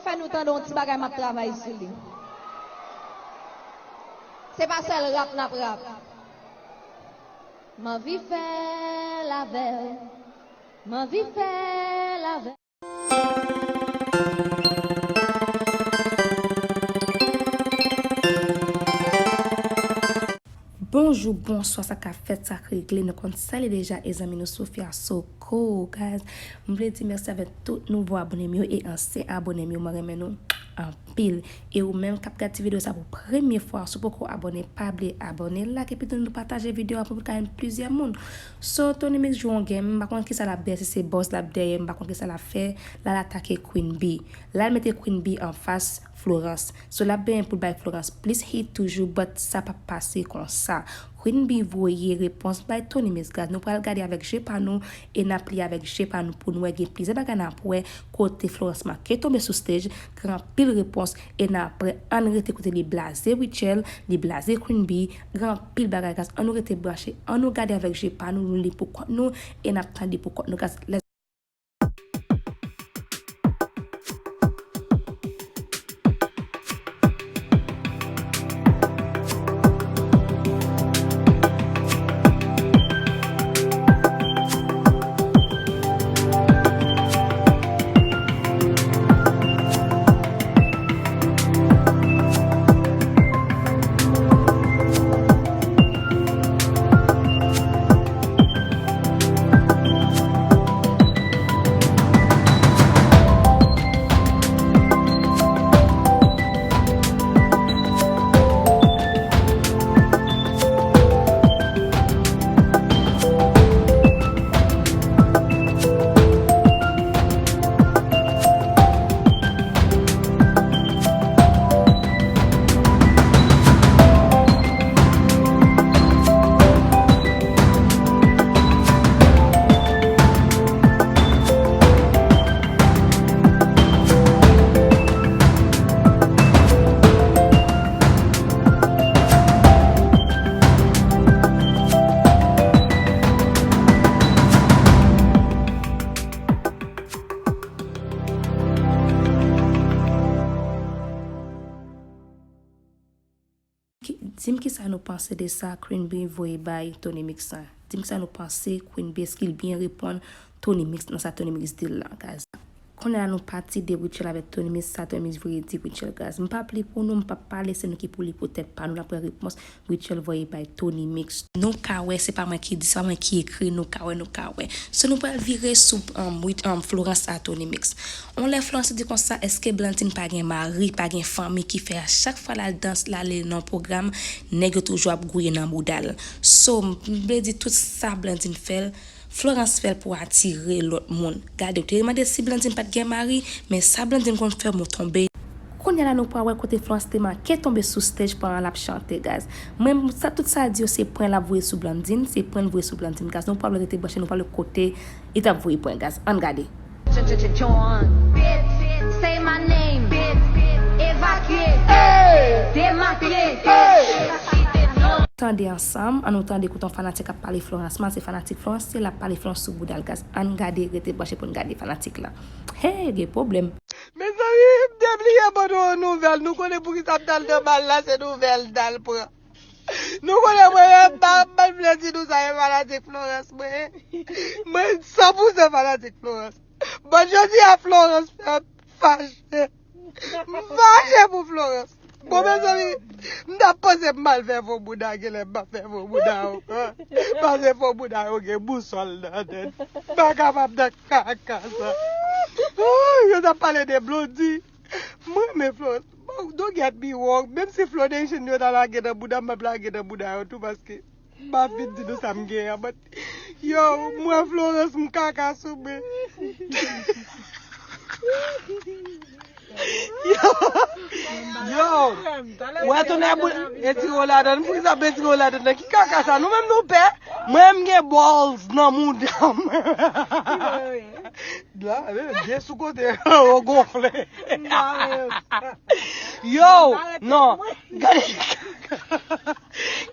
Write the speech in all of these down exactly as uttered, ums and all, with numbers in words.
Fè nou tande yon ti bagay m ap travay sou li. Se pa sèl rap n ap rap. M anvi fè l avè w. M anvi fè l avè w. Bonjou, bonswa, sa k ap fèt, sa k regle, nou konn sa l ye deja, e zanmi nou Sophia Soko, guys. M vle di mèsi avèk tout nouvo abone m yo e ansyen abone m yo, mwen renmen nou anpil. E ou menm k ap gade ti videyo sa pou premye fwa, si w poko abone, pa bliye abone, like, epi tou nou pataje videyo a pou l ka jwenn plizyè moun. So, Tony Mix jwe yon game, m pa konn kisa l ap dèyè, si se buzz l ap dèyè, m pa konn kisa l ap fè, la l atake Queen Bee. La l mete Queen Bee anfas Florence. So, l ap benyen pou l bay Florence plis hit toujou, but sa p ap pase konsa. Queen Bee voye repons bay Tony Mix, guys. Nou pral gade avèk je pa nou e n ap li avèk je pa nou pou n wè, gen plizyè bagay n ap wè kote Florence manke tonbe sou stage, gen anpil repons e n ap wè, ann rete kote li blaze Rutshelle, li blaze Queen Bee, gen anpil bagay, guys. Ann nou rete branche, ann nou gade avèk je pa nou, nou li pou kont nou e n ap tande pou kont nou, guys. Let's Ki- Di m kisa nou panse de sa Queen Bee voye bay Tony Mix la. Di m kisa nou panse Queen Bee, èske l byen reponn Tony Mix nan sa Tony Mix di l la, guys? Kounye a nou pati de Rutshelle avèk Tony Mix, sa Tony Mix voye di Rutshelle, guys. M p ap li pou nou, m p ap pale, se nou ki pou li pou tèt pa nou, n ap pran repons Rutshelle voye bay Tony Mix. Nou ka wè, se pa mwen ki di, se pa mwen ki ekri, nou ka wè, nou ka wè. So nou pral vire sou um, Rut- um, Florence a Tony Mix. On lè Florence di konsa, èske Blandine pa gen mari, pa gen fanmi ki fè a chak fwa l al dans, l ale nan pwogram, nèg yo toujou ap gouye nan bouda l? So, m vle di tout sa Blandine fè l, Florence fè l pou atire lòt moun. Gade, ou te mande si Blandine pa t gen mari, men sa Blandine konn fè mwen tonbe. Kounye a la nou pral wè kote Florence te manke tonbe sou stage pandan l ap chante, guys. Mwen, sa, tout sa di yo se pwen l ap voye sou Blandine, se pwen l voye sou Blandine, guys. Nou pral rete branche, nou pral wè kote li t ap voye pwen, guys. Ann gade. John. Say my name. Evakye. Demakye. Tande ansanm, ann nou tande kote yon fanatik ap pale Florence mal, se fanatik Florence, se l ap pale Florence sou bouda l, guys. Ann gade, rete branche pou n gade fanatik la. Hey, gen pwoblèm. Mezanmi, m te bliye ban nou yon nouvèl. Nou konnen poukisa m t al nan bal la, se nouvèl m t al pran. Nou konnen mwen menm, m pa, m pa vle di nou sa, e fanatik Florence mwen ye. Mwen san pou san fanatik Florence. Bon, jodi a Florence fè m fache. M fache pou Florence. Bon, mezanmi, m t ap panse m mal fè fo bouda, genlè m pa fè fo bouda ankò. Paske fo bouda yo gen bousòl nan tèt. M pa kapab nan kaka sa. Ooh, yo t ap pale de Blondie. Mwen renmen Florence. Bon, don't get me wrong. Menm si Flo Nation yo ta lage nan bouda m, m ap lage nan bouda yo tou paske m ap vin di nou sa m gen an. But, yo, mwen Florence, m kaka sou mwen. Yo, yo, wè tonè boul, retire w ladan. Poukisa retire w ladan? Ki kaka sa? Nou menm nou pè? Mwen m gen balls nan mouda m. La, eh, byen sou kote, yo gonfle. Yo, non, gade,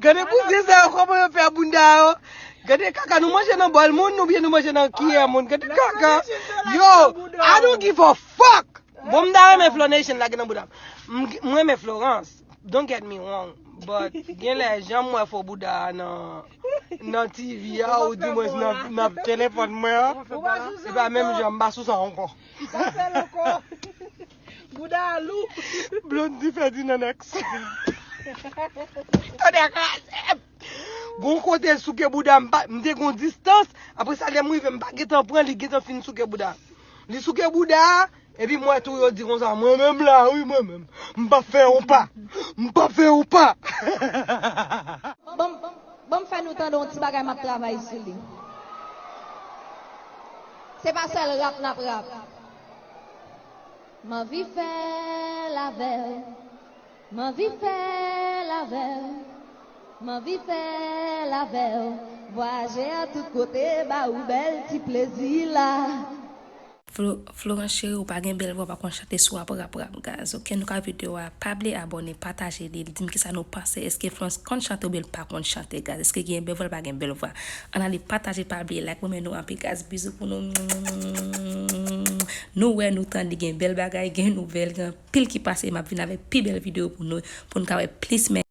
gade pousye sa yo, kòman yo fè bounda yo. Gade kaka, nou manje nan bòl moun, oubyen nou manje nan kiyè moun. Gade kaka. Yo, I don't give a fuck. Bon, m ta renmen Flo Nation lage nan bouda m. M, m renmen Florence. Don't get me wrong. But gen lè jan m wè fo bouda a nan, nan T V a, ou di mwen nan, nan telefòn mwen an. E pa menm jan, m pa sou sa ankò. Bouda a lou. Blondie Ferdinand X. Tande kraze. Gon kote l souke bouda m, m te gon distans. Apre sa, lè m rive, m pa gentan pran, li gentan fin souke bouda. Li souke bouda, epi m wè tou yo di konsa, mwen menm la, wi, mwen menm. M p ap fè yon pa. M p ap fè yon pa. Bon, bon, m fè nou tande yon ti bagay m ap travay sou li. Se pa sèl rap n ap rap. M anvi fè l avè w. M anvi fè l avè w. M anvi fè l avè w. Vwayaje an tout kote ba ou bèl ti plezi la. Florence cheri, ou pa gen bèl vwa, ou pa konn chante, si w ap rap, rap, guys. Ok, nou ka videyo a, pa bliye abòne, pataje li, di m kisa nou panse, èske Florence konn chante oubyen l pa konn chante, guys? Èske gen bèl vwa, l pa gen bèl vwa? Ann ale pataje, pa bliye like, mwen renmen nou anpil, guys. Bizou pou nou. Nou wè, nou tande, gen bèl bagay, gen nouvèl, gen anpil ki pase, m ap vin avèk pi bèl videyo pou nou, pou nou ka wè plis men